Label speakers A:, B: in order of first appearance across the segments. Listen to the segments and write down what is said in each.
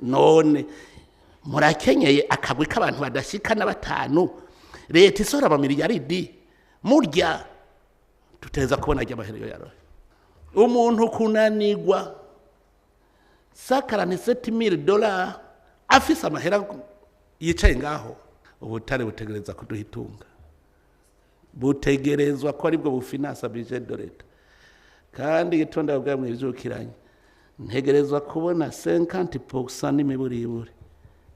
A: None murakenyeye akagwi k'abantu badashika na batanu, leta isohora amamiliyaridi murya, tuteza kubona ajya amahera yarohe. Umuntu kunanigwa $147,000 afise amahera yicaye ngaho. Ubutare butegereza kuduha itunga, butegerezwa ko aribwo bufinansa budget de l'État. Kandi igitonda bwa mwivyukiranye, ntegerezwa kubona 50% n'imiburiburi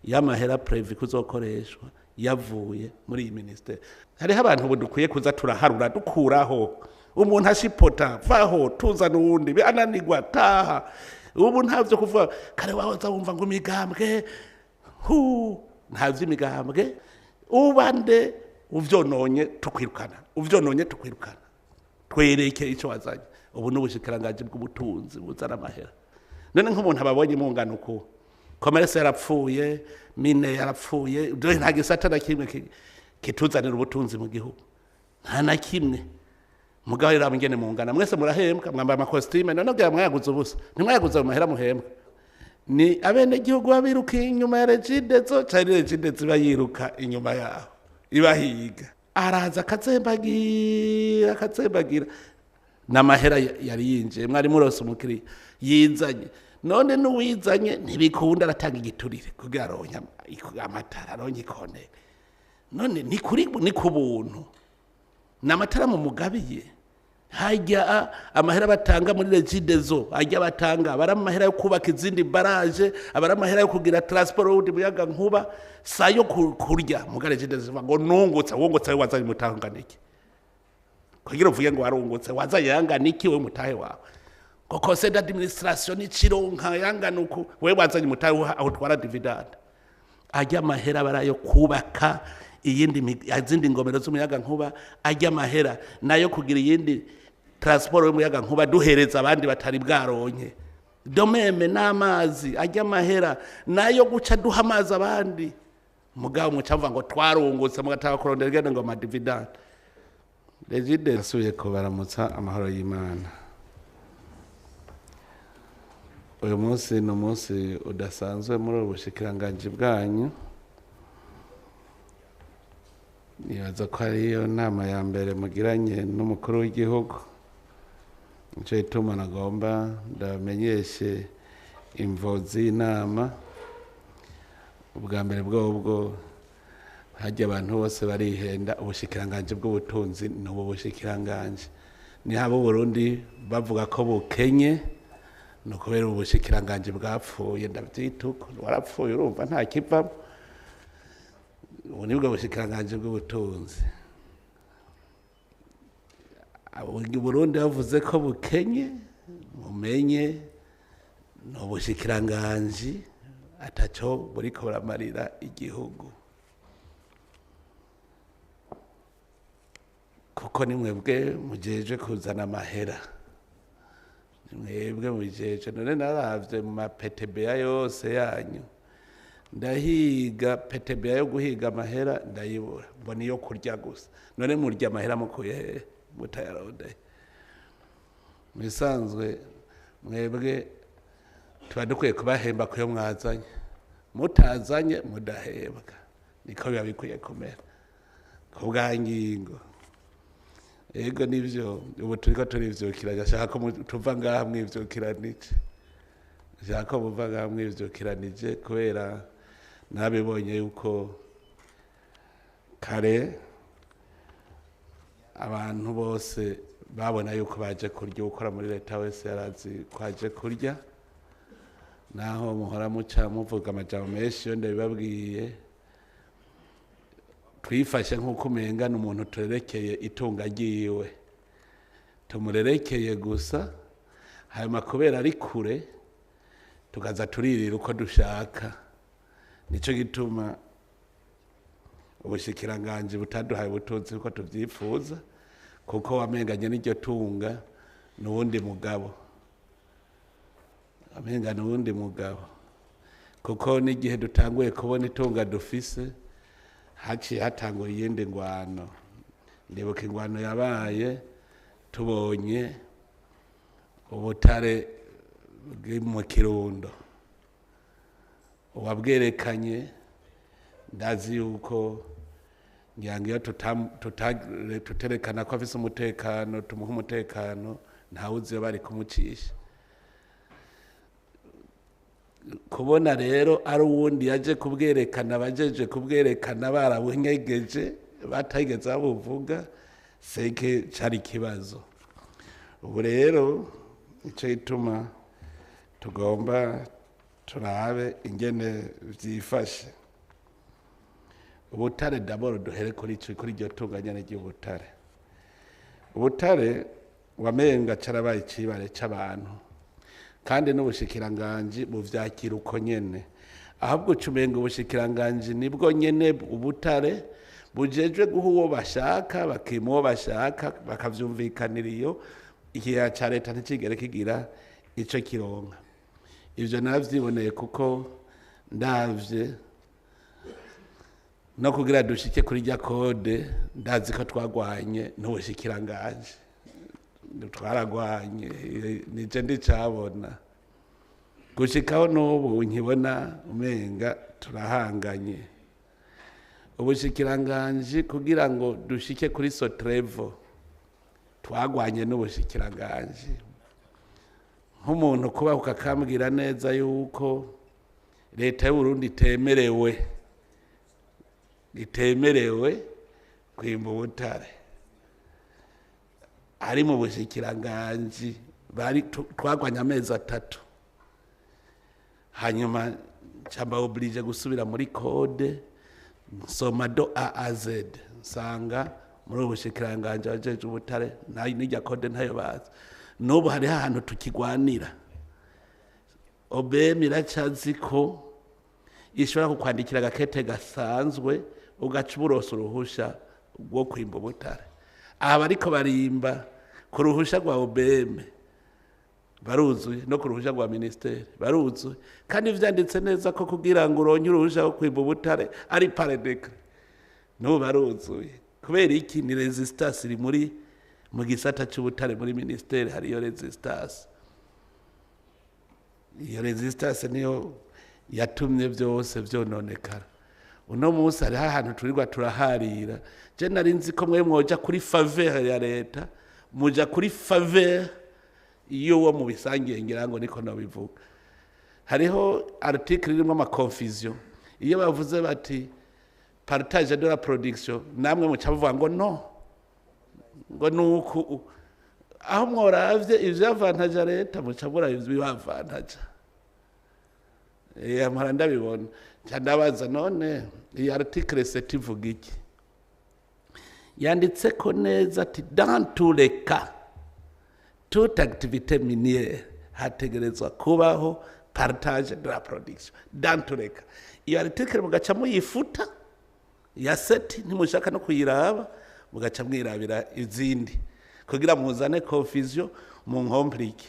A: y'amahera prévu kuzokoreshwa yavuye muri iyi ministère. Hariho abantu ubu dukwiye kuza turaharura, dukuraho umuntu ashipota vaho, tuzana uwundi ananigwa taha. Ubu ntavyo kuvuga kare wahoza wumva ngo imigambwe, hu ntavyo imigambwe, ubande uvyononye tukwirukana, uvyononye tukwirukana, twereke ico wazanye. Ubu n'ubushikiranganji bw'ubutunzi buzana amahera. None nk'umuntu ababonye mungana uku, commerce yarapfuye, mine yarapfuye, dore nta gisata na kimwe kituzanira ubutunzi mu gihugu, nta na kimwe. Mugabo rero ingene mungana mwese murahembwa, mwambaye amakositime, none bya mwayaguze ubusa, ntimwayaguze mu mahera muhembwa. Ni abenegihugu babiruka inyuma ya Regideso, canke Regideso iba yiruka inyuma yaho ibahiga? Araza akatsembagira, akatsembagira n'amahera yari yinjiye. Mwari murose umukiriya yizanye, none n'uwizanye ntibikunda, aratanga igiturire kugira aronke amatara, aronke ikonere. None ni kuri, ni ku buntu, ni amatara mu mugabiye. Hajya amahera batanga muri Regideso, ajya batanga abari amahera yo kubaka izindi barrage, abari amahera yo kugira transport y'uwundi muyaga nkuba, sayo kurya. Muga Regideso ngo nungutse, wungutse we wazanye umutahe iki? Kugira uvuge ngo warungutse, wazanye yangana iki we mutahe wawe? Ngo conseil d'administration nicironka yangana uku, we wazanye umutahe aho utwara dividende? Ajya amahera barayo kubaka iyindi izindi ngomero z'umuyaga nkuba, ajya amahera nayo kugira iyindi transport y'umuyaga nkuba duhereza abandi batari bwaronke domeme n'amazi, ajya amahera nayo guca duha amazi abandi. Mugabo muca mvuga ngo twarungutse, mugatanga kurondera igende ngo amadividende. Regide
B: asubiye kubaramutsa amahoro y'Imana. Uyu munsi ni umunsi udasanzwe muri ubu bushikiranganji bwanyu. Nibaza ko ariyo nama ya mbere mugiranye n'umukuru w'igihugu, nico gituma nagomba ndabamenyeshe imvo z'inama. Ubwa mbere bwobwo, harya abantu bose barihenda, ubushikiranganji bw'ubutunzi ni ubu bushikiranganji. Nihaba Uburundi bavuga ko bukenye, ni ukubera ubu bushikiranganji bwapfuye. Ndavyita uko, warapfuye, urumva nta kivamwo. Ubu nibwo bushikiranganji bw'ubutunzi. Uburundi bavuze ko bukenye, mumenye ni ubushikiranganji ataco buriko buramarira igihugu, kuko ni mwebwe mujeje kuzana amahera, ni mwebwe mujeje. None naravye mu ma PTBA yose yanyu, ndahiga PTBA yo guhiga amahera ndayibura, mbona iyo kurya gusa. None murya amahera mukuye hehe mutayarondeye? Mu bisanzwe mwebwe tuba dukwiye kubahemba kuyo mwazanye, mutazanye mudahembwa, niko biba bikwiye kumera ku bwa ngingo. Ego nivyo, ubu turiko turivyukiranya. Ashaka ko tuva ngaha mwivyukiranije, ashaka ko muva ngaha mwivyukiranije, kubera nabibonye yuko kare abantu bose babona yuko baje kurya. Ukora muri leta wese yarazi ko aje kurya, naho muhora muca muvuga amajambo menshi. Iyo ndabibabwiye, twifashe nk'uko umenga ni umuntu turerekeye itunga ryiwe, tumurerekeye gusa, hanyuma kubera ari kure tukaza turirira uko dushaka. Nico gituma ubushikiranganji butaduhaye ubutunzi uko tuvyifuza, kuko wamenganye n'iryo tunga n'uwundi mugabo, amenga n'uwundi mugabo, kuko n'igihe dutanguye kubona itunga dufise haciye hatangura iyindi ngwano. Ndibuka ingwano yabaye tubonye ubutare buri mu Kirundo.
A: Uwabwerekanye ndazi yuko ngira ngo iyo tuterekana ko afise umutekano, tumuha umutekano, ntawuzi iyo bari kumucisha. Kubona rero ari uwundi yaje kubwerekana, abajeje kubwerekana barabunyegeje, batageze babuvuga, seke cari ikibazo. Ubu rero ico gituma tugomba turabe ingene vyifashe. Ubutare d'abord, duhere kuri ico, kuri iryo tunganya ry'ubutare. Ubutare wamenga carabaye icibare c'abantu, kandi n'ubushikiranganji buvyakira uko nyene. Ahubwo ucumenga ubushikiranganji nibwo nyene ubutare bujejwe guha uwo bashaka, bakima uwo bashaka, bakavyumvikanira. Iyo ikigega ca leta nticigere kigira ico kironka. Ivyo naravyiboneye, kuko ndavye no kugira dushike kuri rya code, ndazi ko twagwanye n'ubushikiranganji, twaragwanye, nije ndicabona gushikaho n'ubu nkibona umenga turahanganye. Ubushikiranganji, kugira ngo dushike kuri Sotrevo, twagwanye n'ubushikiranganji. Nk'umuntu kuba ukakambwira neza yuko leta y'Uburundi itemerewe kwimba ubutare, ari mu bushikiranganji bari twagwanye amezi 3, hanyuma ncamba obligé gusubira muri code, nsoma de A à Z, nsanga muri ubu bushikiranganji abajeje ubutare n'irya code ntayo bazi. N'ubu hariho ahantu tukigwanira. OBM iracazi ko ishobora kukwandikira agakete gasanzwe, ugaca uburosa uruhusha rwo kwimba ubutare. Aha bariko barimba ku ruhusha rwa OBM baruzuye, no ku ruhusha rwa ministeri baruzuye, kandi vyanditse neza ko kugira ngo uronke uruhusha rwo kwimba ubutare ari par décret. N'ubu baruzuye. Kubera iki? Ni résistance iri muri mu gisata c'ubutare muri ministeri. Hariyo résistance. Iyo résistance niyo yatumye byose vyononekara. Uno munsi hariho ahantu turirwa turaharira. Je nari nzi ko mwe mwoja kuri faveur ya leta, muja kuri faveur y'uwo mubisangiye, ngira ngo niko nabivuga. Hariho article irimo ama confusion. Iyo bavuze bati "partage de la production", namwe muca muvuga ngo no, ngo nuku. Aho mworavye ivyavantaja leta, muca muraba ibibavantaja. Mpora ndabibona, nca ndabaza: none iyi article 7 ivuga iki? Yanditse ko neza ati dans tous les cas, toute activité minière hategerezwa kubaho partage de la production dans tous les cas. Iyo article mugaca muyifuta ya 7, ntimushaka no kuyiraba, mugaca mwirabira izindi kugira muzane confusion mu nkomplike.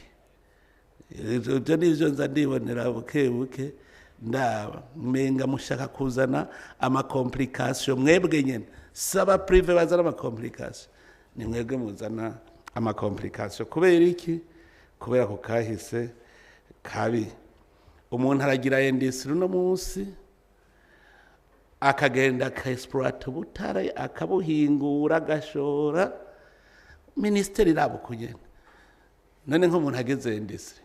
A: Ibyo nivyo nza ndibonera buke buke, ndaba mmenga mushaka kuzana ama complication mwebwe nyene. Saba privé bazana ama complication, ni mwebwe muzana ama complication. Kubera iki? Kubera ko kahise kabi. Umuntu aragira industrie uno munsi, akagenda aka exploita ubutare, akabuhingura, agashora, minisiteri iraba ukugena. None nk'umuntu ageze industrie,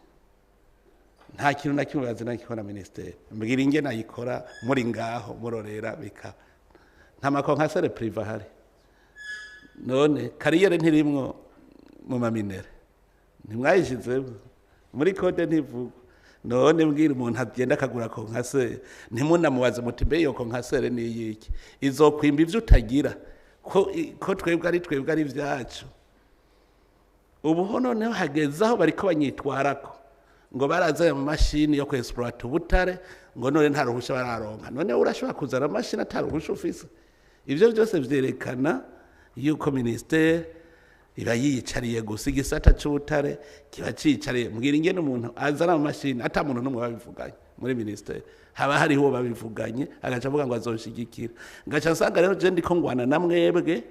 A: nta kintu na kimwe bazina gikora minisiteri. Mbwira ingene ayikora muri ngaho murorera, bika nta ma concasseur privé ahari. None carrière ntirimwo mu ma minerais? Ntimwayishizemo muri code? Ntivugwa. None mbwira, umuntu agenda akagura concasseur, ntimunamubaze muti: "Mbe iyo concasseur ni iyiki? Izokwimba ivyo utagira?" Ko twebwe ari ivyacu. Ubu ho noneho hageze aho bariko banyitwarako ngo baraza mu mashini yo kwexploita ubutare, ngo none nta ruhusha bararonka. None urashobora kuzana amashini ata ruhusha ufise? Ivyo byose vyerekana yuko ministère iba yiyicariye gusa, igisata c'ubutare kiba ciyicariye. Mbwira ingene umuntu azana amamashini ata muntu n'umwe babivuganye muri ministère. Haba hariho uwo babivuganye, agaca avuga ngo azonshigikira. Ngaca nsanga rero je ndiko ngwana na mwebwe,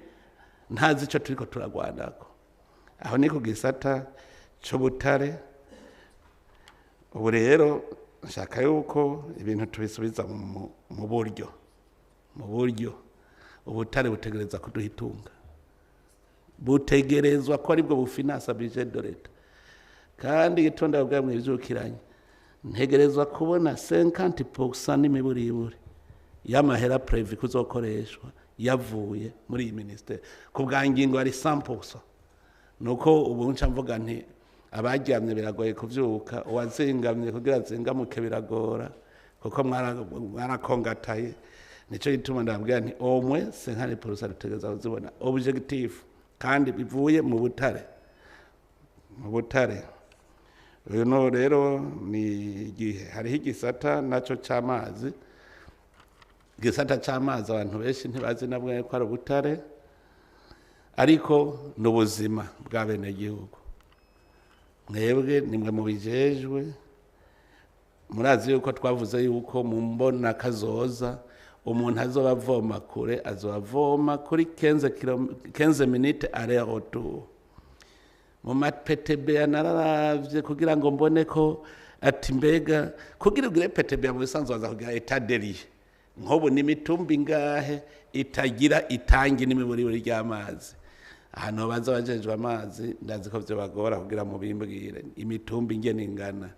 A: ntazi ico turiko turagwanako. Aho ni ku gisata c'ubutare. Ubu rero Nshaka yuko ibintu tubisubiza mu buryo, mu buryo ubutare butegereza kuduha itunga, butegerezwa ko aribwo bufinansa budget de l'État. Kandi igitonda bwa mwivyukiranye, ntegerezwa kubona 50% n'imiburiburi y'amahera prévu kuzokoreshwa yavuye muri iyi ministère. Ku bwa ngingo ari 100%. Nuko ubu nca mvuga nti abaryamye biragoye kuvyuka, uwazingamye kugira azingamuke biragora, kuko mwarakongataye. Nico gituma ndabwira nti omwe 50% dutegereza kuzibona, objectif, kandi bivuye mu butare, mu butare. Uyu no rero ni igihe hariho igisata naco c'amazi. Igisata c'amazi abantu benshi ntibazi nabwo ko ari ubutare, ariko ni ubuzima bwa benegihugu. Mwebwe nimwe mubijejwe, murazi yuko twavuze yuko mu mbona kazoza umuntu azoba avoma kure, azoba avoma kuri 15 minutes aller retour. Mu ma PTBA nararavye kugira ngo mbone ko ati mbega kugira ugire PTBA mu bisanzwe waza kugira état des lieux, nk'ubu ni imitumba ingahe itagira itangi n'imiburiburi ry'amazi? Ahantu baza abajejwe amazi, ndazi ko vyo bagora kugira mubimbwire imitumba ingene ingana.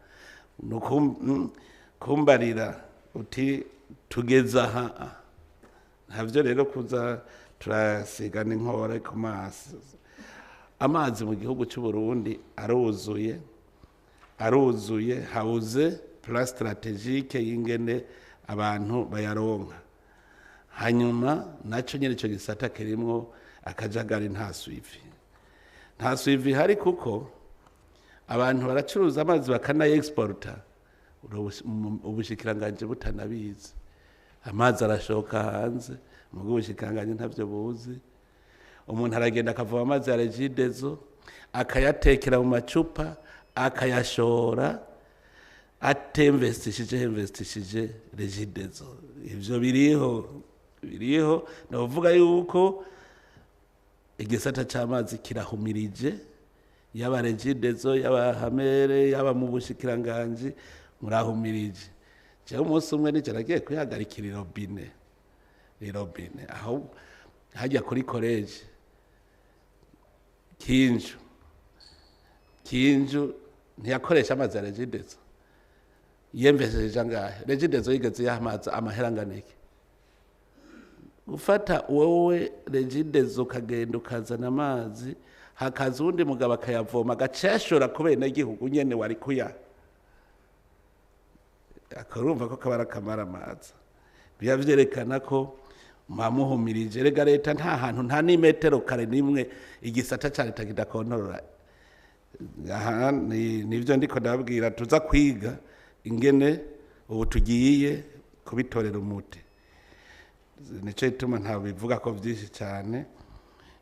A: Kumbarira uti tugeze aha, ntavyo rero kuza turasigana inkore ku maso. Amazi mu gihugu cy'u Burundi aruzuye, aruzuye, habuze plan stratégique y'ingene abantu bayaronka. Hanyuma naco nyene ico gisata kirimwo akajagari, nta suivi, nta suivi hari, kuko abantu baracuruza amazi bakanaye-exporta ubushikiranganje butanabizi. Amazi arashoka hanze mugo ubushikiranganje ntavyo buzi. Umuntu aragenda akavoma amazi ya Regideso, akayatekera mu macupa, akayashora atinvestishije, investishije Regideso. Ivyo biriho, biriho. Novuga yuko igisata c'amazi kirahumirije, yaba Regideso, yaba hamere, yaba mu bushikiranganji, murahumirije. Jewe umunsi umwe nije nagiye kwihagarikira irobine, irobine aho hajya kuri collège Kinju. Kinju ntiyakoresha amazi ya Regideso, yemvesheje angahe? Regideso yigeze yamazi amahera angana iki? Gufata wowe Regideso ukagenda ukazana amazi, hakaza uwundi mugabo akayavoma, agaceshura ku benegihugu nyene wari kuya, akarumva ko kabara kamara amazi. Biba vyerekana ko mwamuhumirije. Rega leta nta hantu, nta n'imetero kare nimwe igisata ca leta kidakontorora. Aha nivyo ndiko ndababwira, tuza kwiga ingene ubu tugiye kubitorera umuti. Nico gituma nta bivuga ko vyinshi cyane.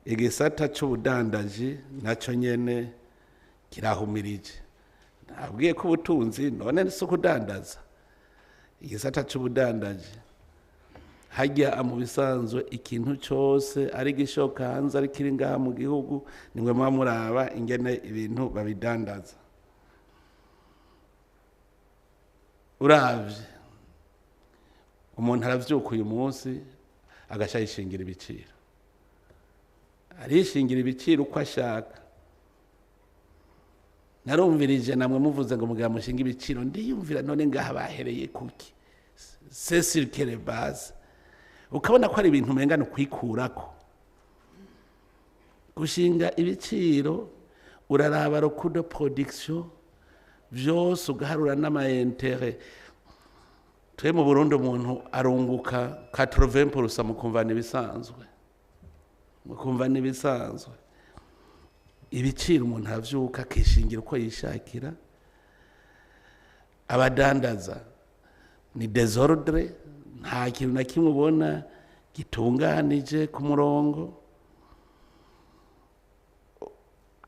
A: Igisata c'ubudandaji naco nyene kirahumirije. Nabwiye ko ubutunzi none si ukudandaza. Igisata c'ubudandaji hajya mu bisanzwe ikintu cyose ari gishoka hanze, ari kiri ngaha mu gihugu, nimwe muba muraba ingene ibintu babidandaza. Uravye umuntu aravyuka uyu munsi agaca yishingira ibiciro, arishingira ibiciro uko ashaka. Narumvirije namwe muvuze ngo mugira mushinga ibiciro, ndiyumvira none ngaha bahereye kuki? C'est sur quelle base? Ukabona ko ari ibintu umenga ni ukwikurako gushinga ibiciro. Uraraba le coût de production vyose, ugaharura n'ama intérêts. Twe mu Burundi umuntu arunguka 80% mu kumva n'ibisanzwe, mu kumva n'ibisanzwe. Ibiciro umuntu aravyuka akishingira uko yishakira. Abadandaza ni désordre, nta kintu na kimwe ubona gitunganije ku murongo.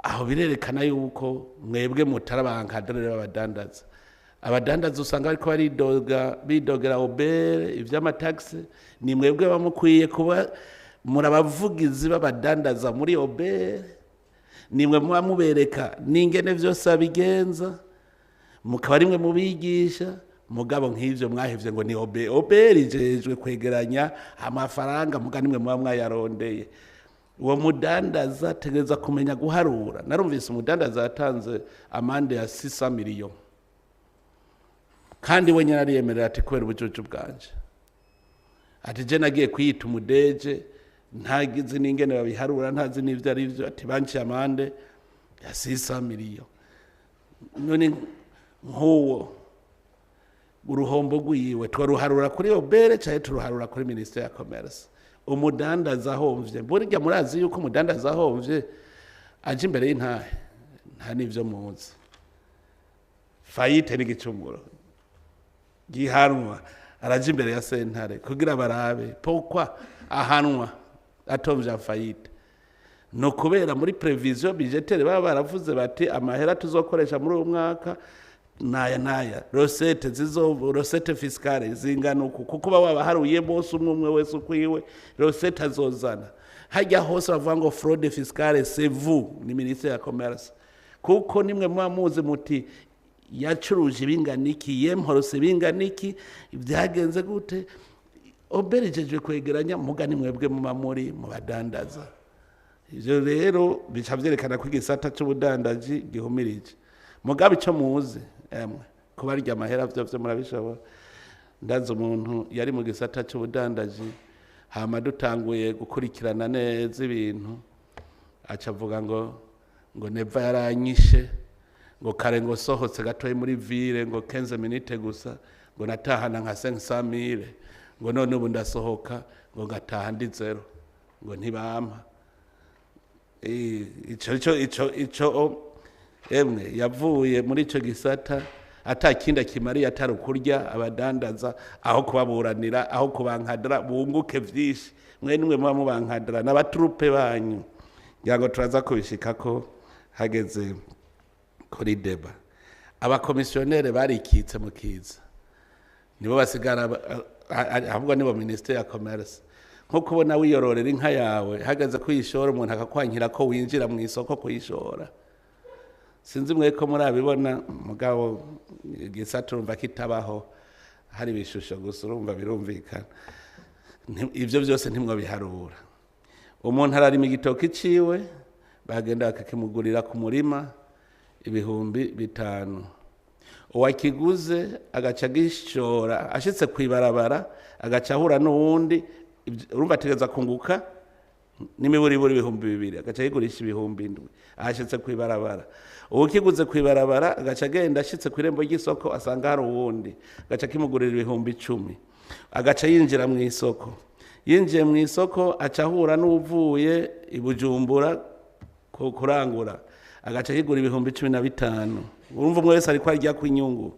A: Aho birerekana yuko mwebwe mutari aba encadreurs b'abadandaza. Abadandaza usanga bariko baridoga, bidogera OBR ivy'amatagisi. Ni mwebwe bamukwiye kuba muri abavugizi b'abadandaza muri OBR, nimwe muba mubereka n'ingene vyose babigenza, mukaba rimwe mubigisha. Mugabo nk'ivyo mwahevye ngo ni OBR. OBR ijejwe kwegeranya amafaranga, muga nimwe muba mwayarondeye. Uwo mudandaza ategereza kumenya guharura. Narumvise umudandaza yatanze amande ya 600 millions, kandi we nyine ariyemerera ati: "Kubera ubujuju bwanje." Ati: "Je nagiye kwiyita umu DG, ntagizi n'ingene babiharura, ntazi n'ivyo ari vyo." Ati: "Banciye amande ya 600 millions." None nk'uwo uruhombo rwiwe twaruharura kuri OBR cyangwa turuharura kuri ministère ya commerce? Umudandaza ahomvye, burya murazi yuko umudandaza ahomvye aje imbere y'intahe, nta n'ivyo muzi. Faillite n'igicumuro gihanwa, araja imbere ya sentare kugira barabe pourquoi ahanwa atomvye faillite. No kubera muri prévision budgétaire baba baravuze bati: "Amahera tuzokoresha muri uyu mwaka naya naya, recettes zizo, recettes fiscales zingana uku." Kuko baba baharuye bose, umwe umwe wese ukwiwe recette azozana. Hajya hose bavuga ngo fraude fiscale, c'est vous, ni ministère ya commerce, kuko nimwe muba muzi muti yacuruje ibingana iki, yemporose ibingana iki, byagenze gute. OBR ijejwe kwegeranya, muga ni mwebwe muba muri mu badandaza. Ivyo rero bica vyerekana ko igisata c'ubudandaji gihumirije. Mugabe ico muzi, emwe, kubarya amahera vyo vyo murabishobora. Ndazi umuntu yari mu gisata c'ubudandaji, hama dutanguye gukurikirana neza ibintu, aca avuga ngo Neva yaranyishe, ngo kare ngo sohotse gatoyi muri ville, ngo 15 minutes gusa, ngo natahana nka 500 mille, ngo none ubu ndasohoka ngo ngataha ndi zéro, ngo ntibampa. Ico emwe, yavuye muri ico gisata ata kindi akimariye atari ukurya abadandaza, aho kubaburanira, aho kubankadara bunguke vyinshi. Mwe nimwe muba mubankadara n'abaturupe banyu. Ngira ngo turaza kubishikako hageze kuri débat. Abakomisiyonere barikitse mu kiza, nibo basigara ahubwo nibo ministère ya commerce. Nko kubona wiyororera inka yawe, hageze kuyishora umuntu akakwankira ko winjira mu isoko kuyishora. Sinzi mwe ko murabibona, mugabo igisata urumva kitabaho, hari ibishusho gusa, urumva birumvikana. Ivyo byose ntimwo biharura. Umuntu ararima igitoki ciwe, bagenda bakakimugurira ku murima 5000. Uwakiguze agaca agishora, ashitse kw'ibarabara agaca ahura n'uwundi. Urumva ategereza kunguka n'imiburiburi 2000, agaca yigurisha 7000 ahashitse kw'ibarabara. Uwukiguze kw'ibarabara agaca agenda, ashitse kw'irembo ry'isoko asanga hari uwundi, agaca akimugurira 10,000, agaca yinjira mu isoko. Yinjiye mu isoko aca ahura n'uwuvuye i Bujumbura kurangura, agaca yigura 15,000. Urumva umwe wese ariko arya ku inyungu.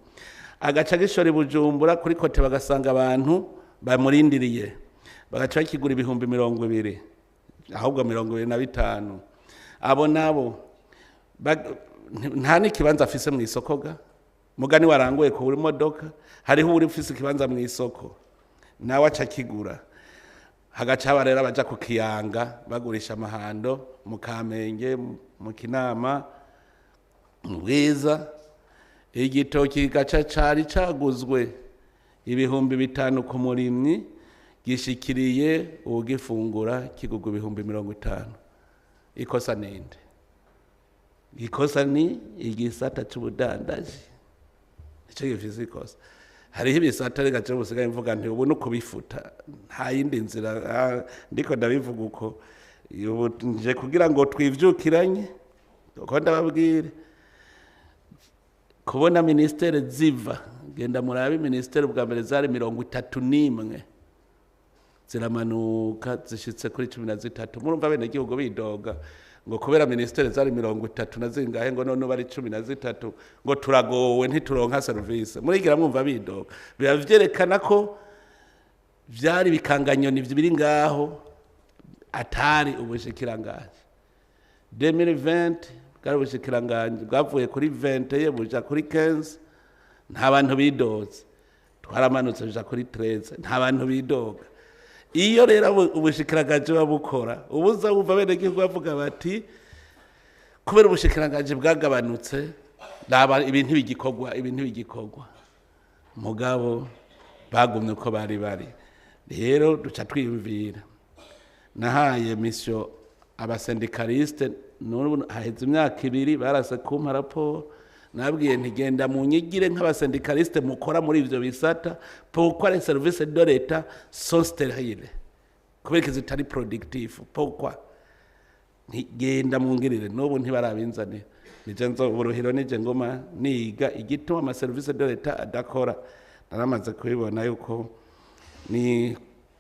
A: Agaca agishora i Bujumbura kuri côté, bagasanga abantu bamurindiriye, bagaca bakigura 20,000, ahubwo 25. Abo nabo nta n'ikibanza afise mu isoko ga mugani waranguye ku buri modoka. Hariho uri ufise ikibanza mu isoko, nawe aca akigura. Hagaca haba rero abaja ku kiyanga bagurisha amahando mu Kamenge, mu Kinama, mu Bwiza. Igitoki gaca cari caguzwe 5000 ku murimyi, gishikiriye uwugifungura kigugwa 50,000. Ikosa ninde? Ikosa ni igisata c'ubudandaji, nico gifise ikosa. Hariho ibisata reka je busigaye mvuga nti ubu nukubifuta, nta yindi nzira. Ndiko ndabivuga uko ubu nje kugira ngo twivyukiranye, uko ndababwire kubona ministère ziva. Genda murabe ministère, bwa mbere zari 31, ziramanuka zishitse kuri 13. Murumva bene gihugu bidoga ngo kubera ministère zari 30 na zingahe, ngo none bari 13, ngo turagowe, ntituronka service. Murigira mwumva bidoga, biba vyerekana ko vyari bikanganyoni biri ngaho, atari ubushikiranganji. 2020 bwari ubushikiranganji bwavuye kuri 20 ye buja kuri 15, nta bantu bidoze. Twaramanutse buja kuri 13, nta bantu bidoga. Iyo rero ubushikiranganji buba bukora, ubuza wumva bene gihugu bavuga bati: "Kubera ubushikiranganji bwagabanutse, raba ibintu bigikorwa, ibintu bigikorwa." Mugabo bagumye uko bari bari. Rero duca twiyumvira, nahaye mission aba syndicalistes, n'ubu haheze imyaka 2 barase kumpa raporo. Nabwiye nti genda munyigire nk'aba syndicalistes mukora muri ivyo bisata, pourquoi les services de l'État sont stériles, kubera zitari productif, pourquoi? Ntigenda mungirire. N'ubu ntibarabinzanira. Nije nzo uburuhiro, nije ngoma niga igituma ama services de l'État adakora. Naramaze kubibona yuko ni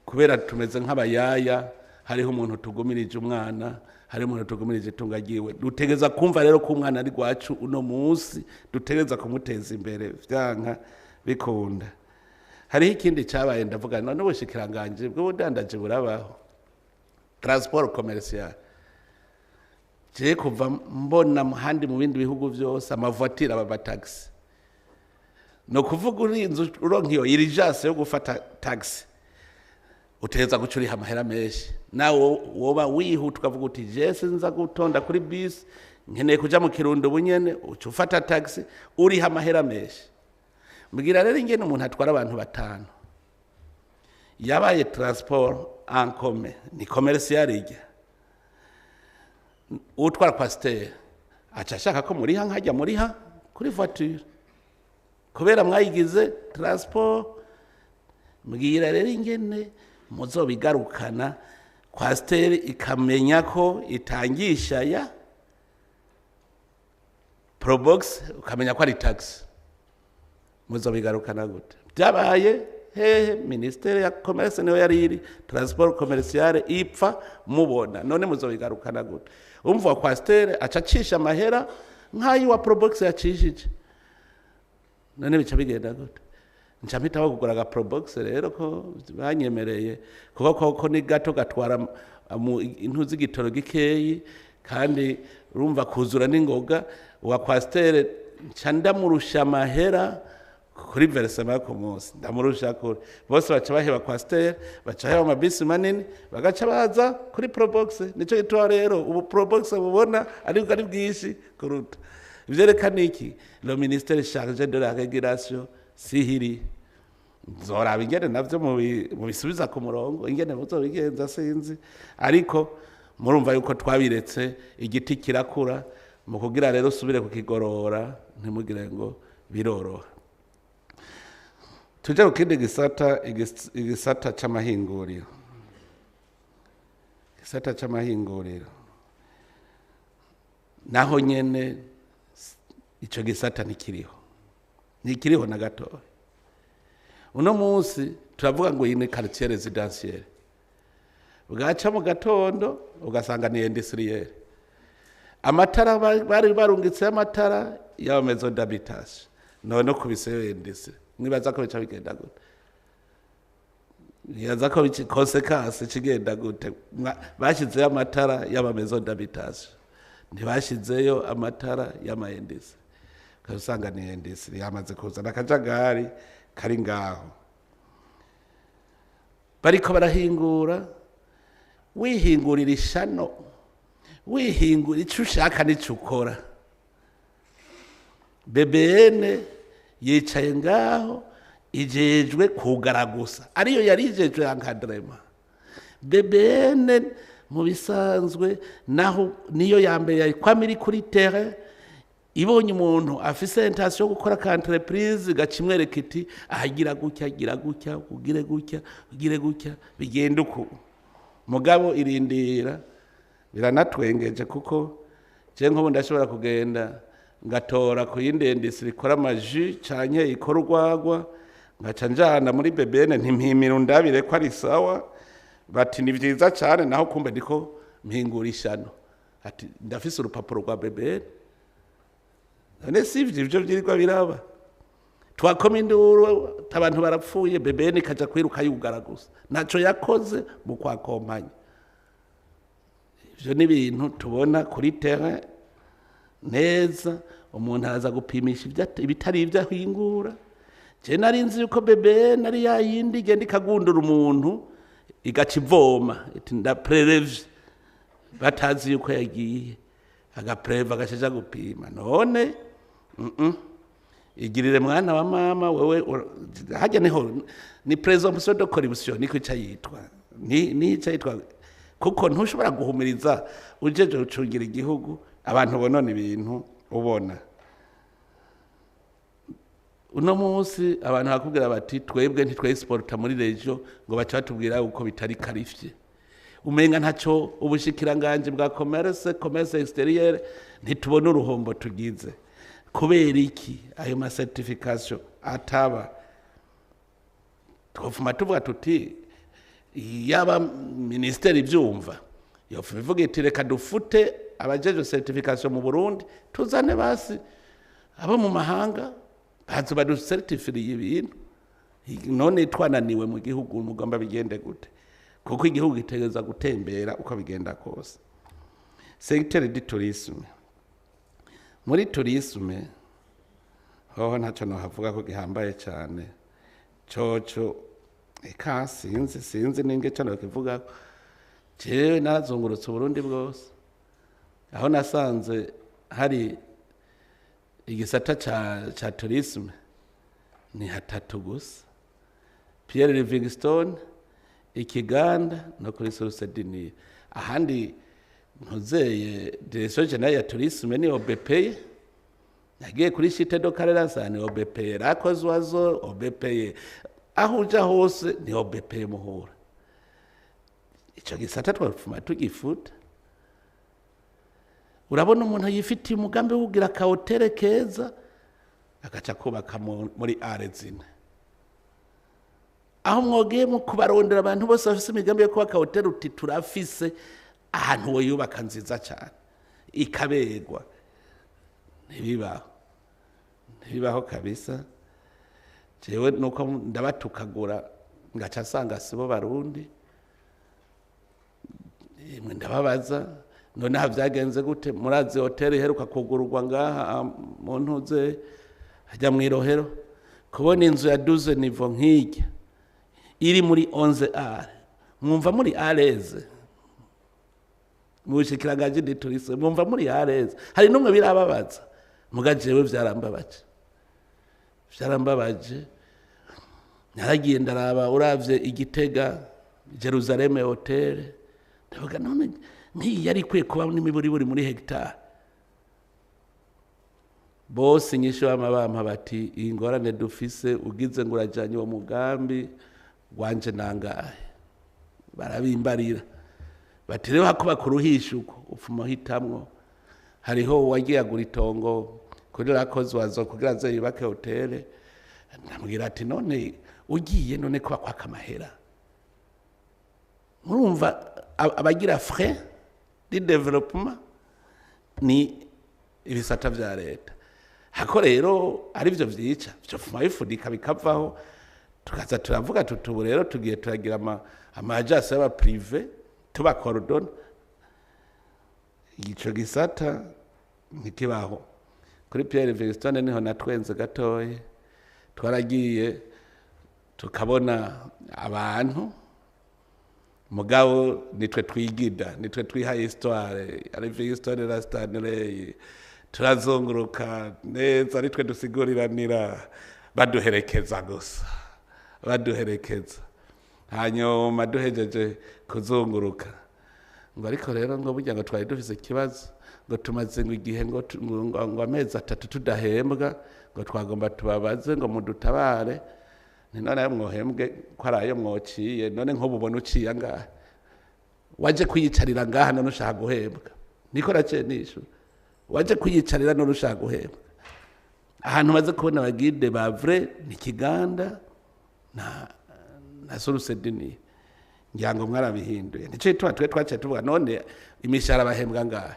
A: kubera tumeze nk'abayaya. Hariho umuntu tugumirije umwana, hariho umuntu tugumirije itunga ryiwe. Dutegeza kumva rero ko umwana ari rwacu uno munsi, dutegeza kumuteza imbere vyanka bikunda. Hariho ikindi cyabaye, ndavuga none ubushikiranganje bw'ubudandaji burabaho, transport commercial. Je kuva mbona handi mu bindi bihugu byose ama voitures aba taxi, no kuvuga urinze uronka iyo urgence yo gufata taxi, utegereza guca uriha amahera menshi. Nawe woba wihuta ukavuga uti je sinza gutonda kuri bisi, nkeneye kuja mu Kirundo bunyene, uca ufata taxi, uriha amahera menshi. Mbwira rero ingene umuntu atwara abantu batanu yabaye transport en commun, ni commercial ijya utwara Coaster, aca ashaka ko muriha nkajya muriha kuri voiture kubera mwayigize transport. Mbwira rero ingene muzobigarukana, Coaster ikamenya ko itangisha ya Probox, ukamenya ko ari taxi. Muzobigarukana gute? Byabaye hehe? Ministère ya commerce niyo yari iri, transport commercial ipfa mubona. None muzobigarukana gute? Umva, Coaster aca acisha amahera nk'ayo wa Probox yacishije. None bica bigenda gute? Nca mpitaho kugura aga Probox rero ko banyemereye, kuko koko ni gato, gatwara mu intu z'igitoro gikeyi, kandi urumva kuzura n'ingoga. Wa Coaster nca ndamurusha amahera kuri versement ku munsi, ndamurusha kure. Bose baca baheba Coaster, baca baheba amabisi manini, bagaca baza kuri Probox. Nico gituma rero ubu Probox mubona ariko ari bwinshi kuruta. Ivyerekana iki? Le ministère chargé de la régulation sihiri. Nzoraba ingene navyo mubisubiza ku murongo. Ingene muzobigenza sinzi, ariko murumva yuko twabiretse igiti kirakura. Mu kugira rero usubire kukigorora, ntimugire ngo biroroha. Tuje ku kindi gisata, igisata c'amahinguriro. Igisata c'amahinguriro naho nyene, ico gisata ntikiriho, ntikiriho na gatoya. Uno munsi turavuga ngo iyi ni quartier résidentiel, bwaca mu gatondo ugasanga ni industriel. Amatara bari barungitse amatara y'aba maison d'habitation, none kubiseyo industrie. Mwibaza ko bica bigenda gute? Nibaza ko conséquence kigenda gute? Bashyizeyo amatara y'aba maison d'habitation, ntibashyizeyo amatara y'ama industries. Usanga ni industrie yamaze kuzana akajagari kari ngaho, bariko barahingura. Wihingurira ishano, wihingura icyo ushaka n'icyo ukora. BBN yicaye ngaho ijejwe kugara gusa, ariyo yari ijejwe encadrement. BBN mu bisanzwe naho niyo ya mbere yari kwama iri kuri terrain, ibonye umuntu afise intention yo gukora ka entreprise, gaca imwereka iti ahagira gutya, gira gutya, ugire gutya, ugire gutya, bigenda uku. Mugabo irindira biranatwengeje, kuko je nk'ubu ndashobora kugenda ngatora ku yindi industrie ikora ama jus canke ikora urwagwa, ngaca njana muri BBN, ntimpimira undabire ko ari sawa. Bati ni vyiza cane, naho kumbe ndiko mpingura ishano. Ati ndafise urupapuro rwa BBN. None si ivyo ivyo vyirirwa biraba? Twakoma induru, abantu barapfuye, BBN ikaja kwiruka yugara gusa, ntaco yakoze mu kwakompanya. Ivyo ni ibintu tubona kuri terrain neza. Umuntu araza gupimisha ibitari ibyo ahingura. Je nari nzi yuko BBN ari ya yindi igenda ikagundura umuntu, igaca ivoma iti ndaprelevye, batazi yuko yagiye agapreva, agashaja gupima. None. Igirire mwana wa mama wewe, hajya niho ni présomption de corruption, niko ica yitwa, ni ica yitwa, kuko ntushobora guhumiriza ujeje gucungira igihugu abantu bonona ibintu. Ubona uno munsi abantu bakubwira bati: "Twebwe ntitwexporta muri région", ngo baca batubwira uko bitari qualifié. Umenga ntacyo ubushikiranganje bwa commerce extérieur, ntitubona uruhombo tugize. Kubera iki ayo ma certification ataba? Twofuma tuvuga tuti yaba ministeri ivyumva, yofuma ivuga iti: "Reka dufute abajeje certification mu Burundi, tuzane basi abo mu mahanga baza baducertifiriye ibintu." None twananiwe mu gihugu, mugomba bigende gute? Kuko igihugu gitegereza gutembera uko bigenda kose. Secteur du tourisme, muri tourisme hoho ntacyo nohavuga ko gihambaye cyane coco. Eka sinzi ninge cyo nokivuga. Jewe narazungurutse Uburundi bwose, aho nasanze hari igisata ca tourisme ni hatatu gusa: Pierre Livingstone, Ikiganda no kuri Source du Nil. Ahandi ntuzeye direction générale ya tourisme ni OBPE. Nagiye kuri Chutes de Karera, ni OBPE. Lac aux Oiseaux, OBPE. Aho uja hose ni OBPE muhura. Ico gisata twafuma tugifuta. Urabona umuntu yifitiye umugambi wo kugira akahoteli keza, agaca kubaka muri are zine, aho mwogiye mu kubarondera. Abantu bose bafise imigambi yo kubaka hoteli, uti: "Turafise ahantu woyubaka nziza cyane ikaberwa." Ntibibaho, ntibibaho kabisa. Jewe nuko ndabatukagura, ngaca nsanga sibo Barundi. Imwe ndababaza: "Noneho vyagenze gute?" Murazi hoteli iheruka kugururwa ngaha mu ntuze hajya mw'irohero? Kubona inzu ya 12 niveaux nk'irya iri muri 11 are, mwumva muri à l'aise? Mu bushikiranganji du tourisme mwumva muri à l'aise? Hari n'umwe birababaza? Muga jewe vyarambabaje, vyarambabaje. Naragiye ndaraba, uravye Igitega, Jerusalem Hotel, ndavuga: "None nk'iyi yari ikwiye kuba n'imiburiburi muri hegitari bose?" Inyishu bama bampa bati: "Iyi ngorane dufise, ugize ngo urajanye uwo mugambi wanje nangahe?" Barabimbarira bati: "Rero hako bakuruhisha uko upfuma uhitamwo." Hariho uwagiye agura itongo kuri Lac aux Oiseaux kugira aze yubake hotele. Ndamubwira ati: "None ugiye none ko bakwaka amahera?" Murumva abagira frais de développement ni ibisata vya leta. Hako rero ari byo vyica, vyofuma bifudika bikavaho, tukaza turavuga tuti: "Ubu rero tugiye turagira ama agence y'aba privé, tubacoordonna." Ico gisata ntikibaho. Kuri Pierre Livingstone niho natwenze gatoya. Twaragiye tukabona abantu, mugabo nitwe twigida, nitwe twihaye histoire ya Livingstone na Stanley. Turazunguruka neza, nitwe dusiguriranira, baduherekeza gusa, baduherekeza. Hanyuma duhejeje kuzunguruka, ngo: "Ariko rero," ngo: "burya ngo twari dufise ikibazo, ngo tumaze ngo igihe ngo amezi 3 tudahembwa, ngo twagomba tubabaze ngo mudutabare." Ni none ayo mwohembwe ko ari ayo mwociye? None nk'ubu ubona uciye angahe? Waje kwiyicarira ngaha, none ushaka guhembwa? Niko naciye nishura: "Waje kwiyicarira, none ushaka guhembwa?" Ahantu maze kubona aba guide ba vrai ni Kiganda na Source du Nil. Ngira ngo mwarabihinduye. Nico gituma twe twaciye tuvuga: "None imishahara bahembwa ngahe?"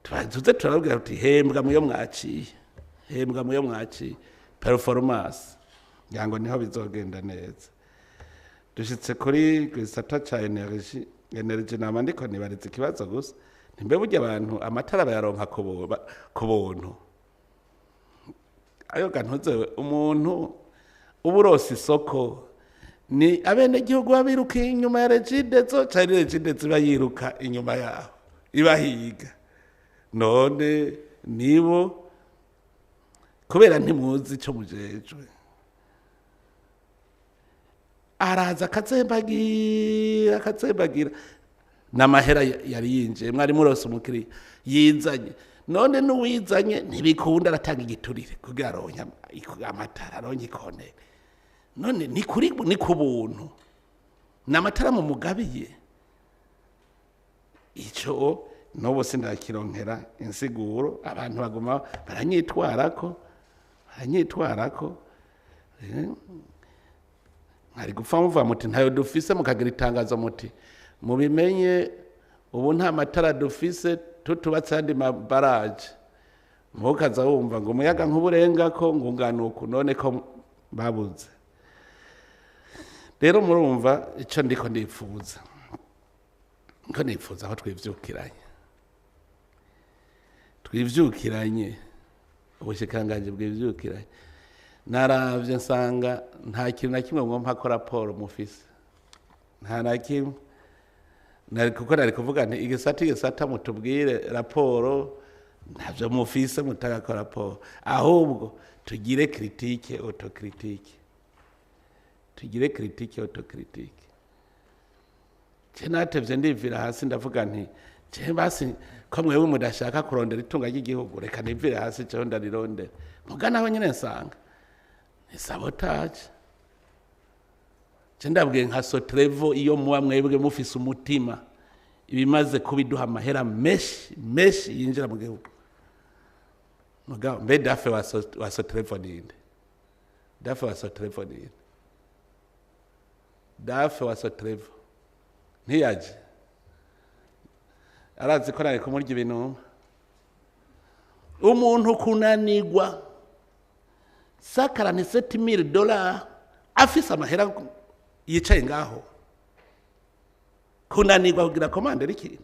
A: Tuze turababwira tuti: "Hembwa muyo mwaciye, hembwa muyo mwaciye, performance." Ngira ngo niho bizogenda neza. Dushitse kuri gisata ca énergie. Énergie, nama ndiko nibariza ikibazo gusa: nimbe burya abantu amatara bayaronka ku buntu? Ayo gantuze, umuntu uba urose isoko ni abenegihugu babiruka inyuma ya Regideso, canke Regideso iba yiruka inyuma yaho ibahiga? None nibo Kubera ntimuzi ico mujejwe. Araza akatsembagira, akatsembagira. N'amahera yari yinjiye, mwari murose umukiriya yizanye. None n'uwizanye ntibikunda, aratanga igiturire kugira aronke amatara, aronke ikonere. None ni kuri, ni ku buntu, ni amatara mu mugabiye. Ico n'ubu sindakironkera insiguro. Abantu baguma baranyitwarako, baranyitwarako. Mwari gupfa muvuga muti ntayo dufise, mukagira itangazo muti mubimenye ubu nta matara dufise, tutubatse andi mabaraje. Mukaza wumva ngo umuyaga nkuburengako ngo ungana uku, none ko babuze. Rero murumva ico ndiko ndipfuza, ndiko nipfuza aho twivyukiranye, twivyukiranye, ubushikiranganji bwivyukiranye. Naravye nsanga nta kintu na kimwe mwompa ko raporo mufise, nta na kimwe. Nari kuko nari kuvuga nti igisata igisata mutubwire raporo, ntavyo mufise mutagako raporo. Ahubwo tugire critique autocritique, tugire critique autocritique. Je natevye ndivira hasi, ndavuga nti je basi ko mwewe mudashaka kurondera itunga ry'igihugu, reka nivire hasi jewe ndarirondera. Muga naho nyene nsanga ni sabotage. Je ndabwiye nka Sotrevo, iyo muba mwebwe mufise umutima, ibimaze kubiduha amahera menshi menshi yinjira mu gihugu. Mugabo mbe DAF wa Sotrevo ninde? DAF wa Sotrevo ninde? DAF wa Sotrevo ntiyaje, arazi ko nari kumurya ibinuma. Umuntu kunanigwa 147 000 dollars afise amahera yicaye ngaho, kunanirwa kugira commande ikintu.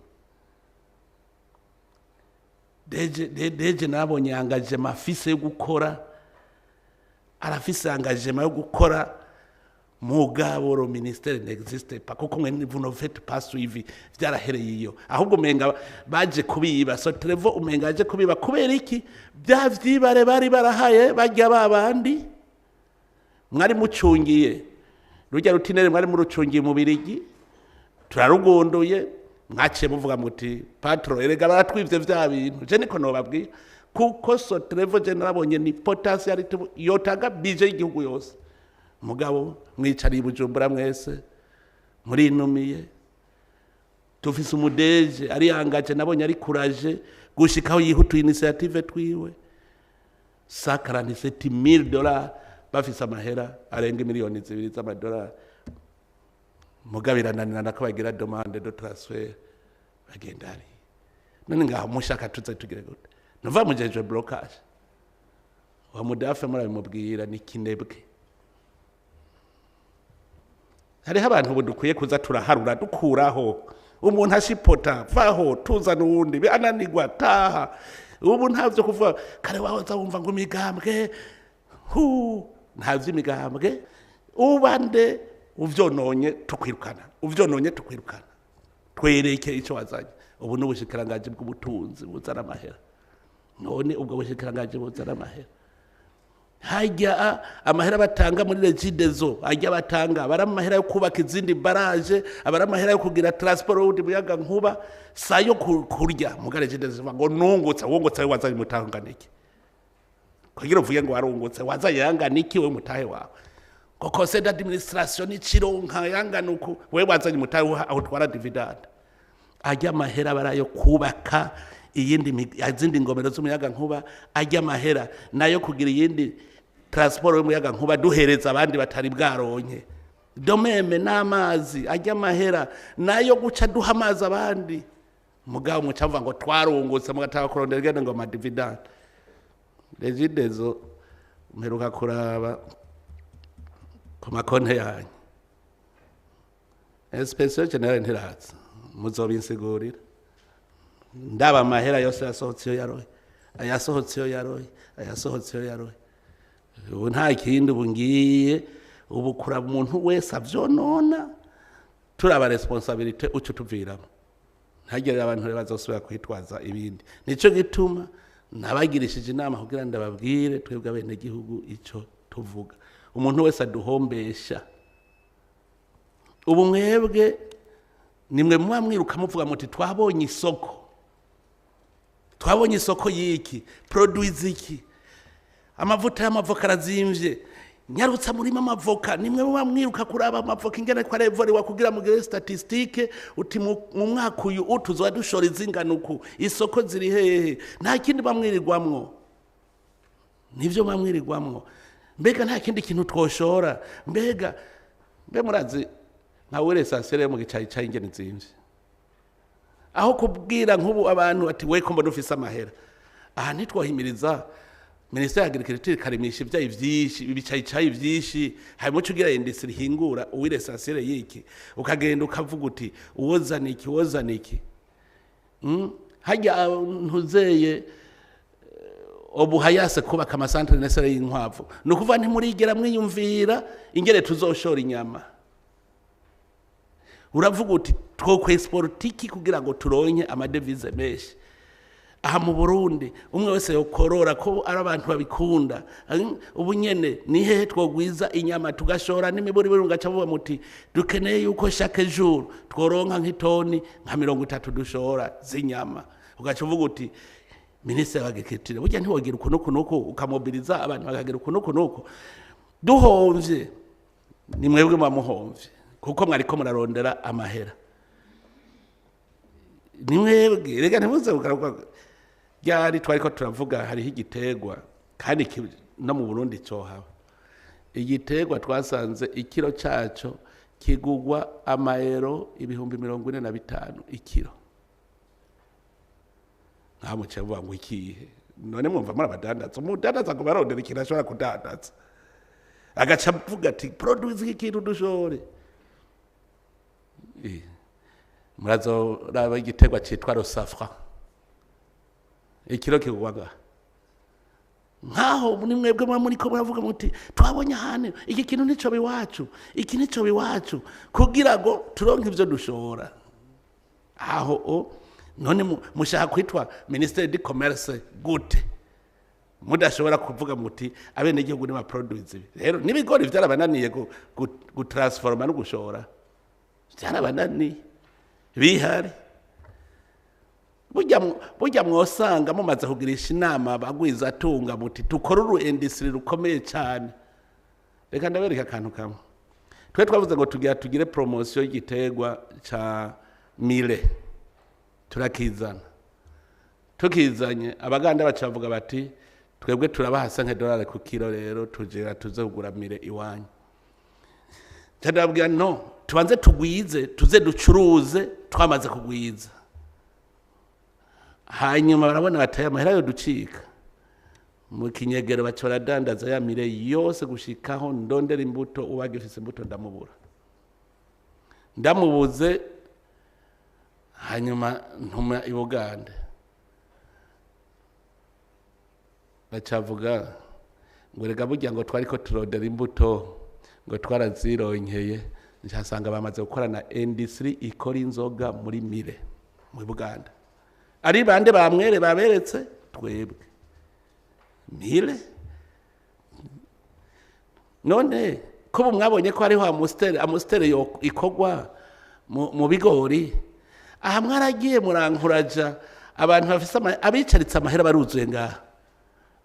A: DG DG nabonye engagement afise yo gukora, arafise engagement yo gukora, mugabo le ministère n'existe pas, kuko mwe vous ne faites pas suivi. Vyarahereye iyo, ahubwo umenga baje kubiba Sotrevo, umenga baje kubiba. Kubera iki? Bya vyibare bari barahaye barya babandi mwari mucungiye rujya rutinere, mwari murucungiye mu Birigi, turarugunduye, mwaciye muvuga muti patron erega baratwivye vya bintu. Je niko nobabwira, kuko Sotrevo je narabonye ni potentialité yotanga budget y'igihugu yose. Mugabo mwicariye i Bujumbura mwese murinumiye. Tufise umu DG ari yangaje, nabonye ari courage gushikaho yihutuye initiative twiwe. 147 000 dollars, bafise amahera arenga 2 miliyoni z'amadolari, mugabo irananirana ko bagira demande de transfert, bagenda hariya. None ngaho mushaka tuze tugire gute? Nuva mujejwe blocage wa mu DAF, murabimubwira ni kinebwe. Hariho abantu ubu dukwiye kuza turaharura, dukuraho umuntu ashipota, vaho, tuzana uwundi, ananirwa taha. Ubu ntavyo kuvuga kare wahoza wumva ngo imigambwe, hu ntavyo imigambwe. Ubande uvyononye tukwirukana, uvyononye tukwirukana, twereke ico wazanye. Ubu n'ubushikiranganji bw'ubutunzi buzana amahera. None ubwo bushikiranganji buzana amahera, hajya amahera batanga muri Regideso, ajya batanga abari amahera yo kubaka izindi barrage, abari amahera yo kugira transport wundi muyaga nkuba, sayo kurya. Muga Regideso ngo nungutse, wungutse wazanye mutangana iki? Kugira uvuge ngo warungutse, wazanye yangana iki we mutahe wawe? Ngo conseil d'administration n'ikironka yangana uku, wewe wazanye mutahe aho utwara dividende? Ajya amahera barayo kubaka iyindi izindi ngomero z'umuyaga nkuba, ajya amahera nayo kugira iyindi transport y'umuyaga nkuba duhereza abandi batari bwaronke. Domeme n'amazi, ajya amahera nayo guca duha amazi abandi. Mugabo muca mvuga ngo twarungutse, mugataka kurondera igende ngo ama dividende. Regideso mperuka kuraba ku makonte yanyu, inspection générale ntiraza, muzobinsigurira. Ndaba amahera yose yasohotse iyo yaroye, ayasohotse iyo yaroye, ayasohotse iyo yaroye. Ubu nta kindi, ubu ngiye ubu kuraba umuntu wese avyonona, turaba responsabilité uco tuviramo, ntagere abantu rero bazosubira kwitwaza ibindi. Nico gituma Nabagirishije inama kugira ndababwire twebwe abenegihugu ico tuvuga. Umuntu wese aduhombesha. Ubu mwebwe nimwe muba mwiruka muvuga muti twabonye isoko. Twabonye isoko y'iki, produit iki, amavuta y'amavoka arazimvye, nyarutsa murima amavoka. Nimwe muba mwiruka kuraba amavoka ingene ko arevoriwa kugira mugire statistique, uti mu mwaka uyu utuzoba dushora izingana uku, isoko ziri hehe. Nta kindi bamwirirwamwo, nivyo bamwirirwamwo. Mbega nta kindi kintu twoshora? Mbega mbe murazi nka were essentiel mu gicayi ingene zimvye, aho kubwira nk'ubu abantu ati we ko mbona ufise amahera aha, ntitwohimiriza ministère ya agriculture ikarimisha ivyayi vyinshi, ibicayicayi vyinshi, harimo ico ugira industrie ihingura uwire essentiel yiki, ukagenda ukavuga uti uwozana iki, uwozana iki. Harya ntuzeye obuhayase kubaka amasantere nesere y'inkwavu, ni ukuvuga ntimurigera mwiyumvira ingene tuzoshora inyama. Uravuga uti twokwexporta iki kugira ngo turonke amadevize menshi aha mu Burundi, umwe wese yokorora ko ari abantu babikunda. Ubu nyene ni hehe twogwiza inyama tugashora n'imiburiburi? Mugaca muvuga muti dukeneye yuko chaque jour tworonka nk'itoni nka 30 dushora z'inyama. Ugaca uvuga uti ministre wa agriculture, burya ntiwogira uku nuku nuku, ukamobiliza abantu bakagira uku nuku nuku. Duhomvye ni mwebwe muba muhomvye, kuko mwariko murarondera amahera. Ni mwebwe rega, ntimuze kugaruka. Ryari twariko turavuga hariho igiterwa kandi no mu Burundi cohaba, igiterwa twasanze ikiro caco kigugwa amayero 45,000 ikiro. Nta muce vuga ngo ikihe? None mwumva muri abadandaza, umudandaza ngo barondera ikintu ashobora kudandaza, agaca avuga ati produce iki kintu dushore. Murazoraba igiterwa citwa le safran, ikiro kigugwa ngaha. Nkaho muri mwebwe muba muriko muravuga muti twabonye ahantu iki kintu nico biwacu, iki nico biwacu, kugira ngo turonke ivyo dushora aho. O none mushaka kwitwa ministère du commerce gute mudashobora kuvuga muti abenegihugu ni produits ibi? Rero n'ibigori vyarabananiye gutransforma no gushora, vyarabananiye bihari. Burya mwosanga mumaze kugirisha inama abagwiza atunga muti dukore uru industrie rukomeye cyane. Reka ndabereka akantu kamwe. Twe twavuze ngo tugira tugire promotion y'igiterwa ca millet, turakizana. Tukizanye, abaganda baca bavuga bati twebwe turabaha $5 ku kilo, rero tujera tuze kugura millet iwanyu. Ndababwira no tubanze tugwize, tuze ducuruze twamaze kugwiza. Hanyuma barabona bataye amahera yo ducika mu kinyegero, baca baradandaza ya millet yose gushikaho ndondera imbuto, uwagifise imbuto ndamubura. Ndamubuze, hanyuma ntuma i Bugande, bacavuga ngo rega burya ngo twariko turondera imbuto, ngo twarazironkeye. Nsanga bamaze gukorana industrie ikora inzoga muri millet mu Buganda. Ari bande bamwere baberetse? Twebwe millet. None ko ubu mwabonye ko hariho Amstel, Amstel yo ikorwa mu bigori, aha mwaragiye murankuraja abantu bafise abicaritse amahera baruzuye ngaha,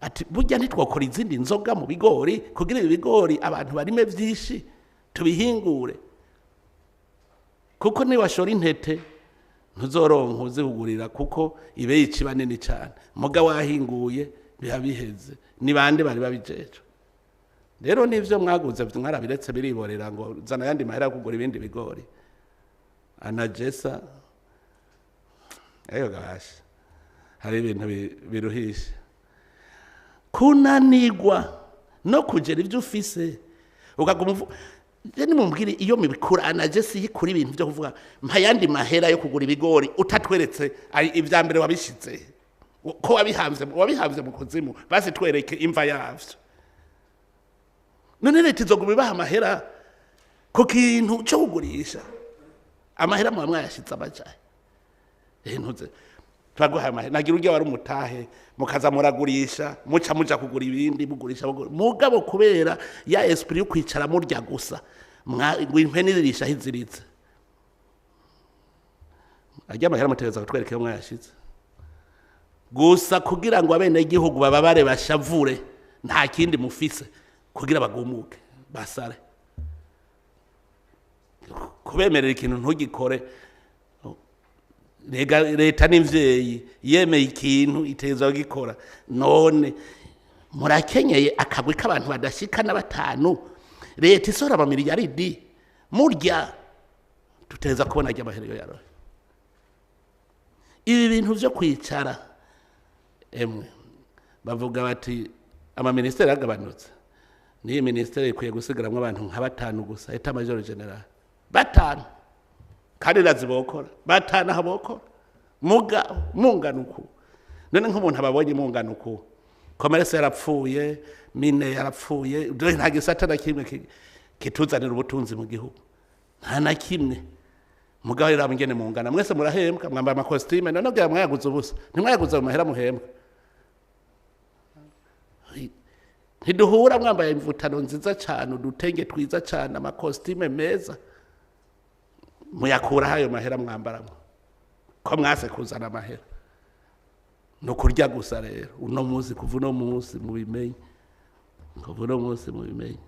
A: ati burya ntitwakora izindi nzoga mu bigori kugira ibi bigori abantu barime vyinshi, tubihingure, kuko niwashora intete ntuzoronka uzigurira, kuko ibeyi ikiba nini cyane. Muga wahinguye biba biheze. Ni bande bari babijejwe? Rero nivyo mwaguze mwarabiretse biriborera, ngo zana ayandi mahera yo kugura ibindi bigori. ANAGESSA ayo gasha, hari ibintu biruhisha kunanigwa no kugera ibyo ufise ukaguma je nimumbwire iyo mibikura. ANAGESSA yikura ibintu byo kuvuga mpa yandi mahera yo kugura ibigori, utatweretse ibya mbere wabishize ko wabihamvye mu kuzimu, basi twereke imva yavyo. None leta izoguma ibaha amahera ku kintu cyo kugurisha? Amahera muba mwayashize amajahe? Ntuze Turaguhaye amahera, nagira urya wari umutahe, mukaza muragurisha, muca muja kugura ibindi, mugurisha, mugura. Mugabo kubera ya esprit yo kwicara murya gusa, ngo impene irisha aho iziritse. Arya amahera mutegereza kutwereka iyo mwayashize. Gusa kugira ngo abenegihugu bababare bashavure, nta kindi mufise kugira bagumuke basare. Kubemerera ikintu ntugikore. Rega leta n'imvyeyi yemeye ikintu iteza kugikora. None murakenyeye akagwi k'abantu badashika na batanu, leta isohora amamiliyaridi murya, tuteza kubona arya amahera iyo yaroye. Ibi bintu vyo kwicara emwe bavuga bati amaministeri yagabanutse, n'iyi ministeri ikwiye gusigaramwo abantu nka batanu gusa, état major général batanu, kandi ndazi bokora batanu aho bokora muga mungana uku. None nk'umuntu ababonye mungana uku, commerce yarapfuye, mine yarapfuye, dore nta gisata na kimwe kituzanira ubutunzi mu gihugu, nta na kimwe. Mugabo rero ingene mungana mwese murahembwa, mwambaye amakositime, none bwira mwayaguze ubusa, ntimwayaguze mu mahera muhembwa. Ntiduhura mwambaye imvutano nziza cyane, udutenge twiza cyane, amakositime meza, muyakuraho ayo mahera mwambaramo ko mwase kuzana amahera? Ni ukurya gusa. Rero uno munsi, kuva uno munsi mubimenye, kuva uno munsi mubimenye.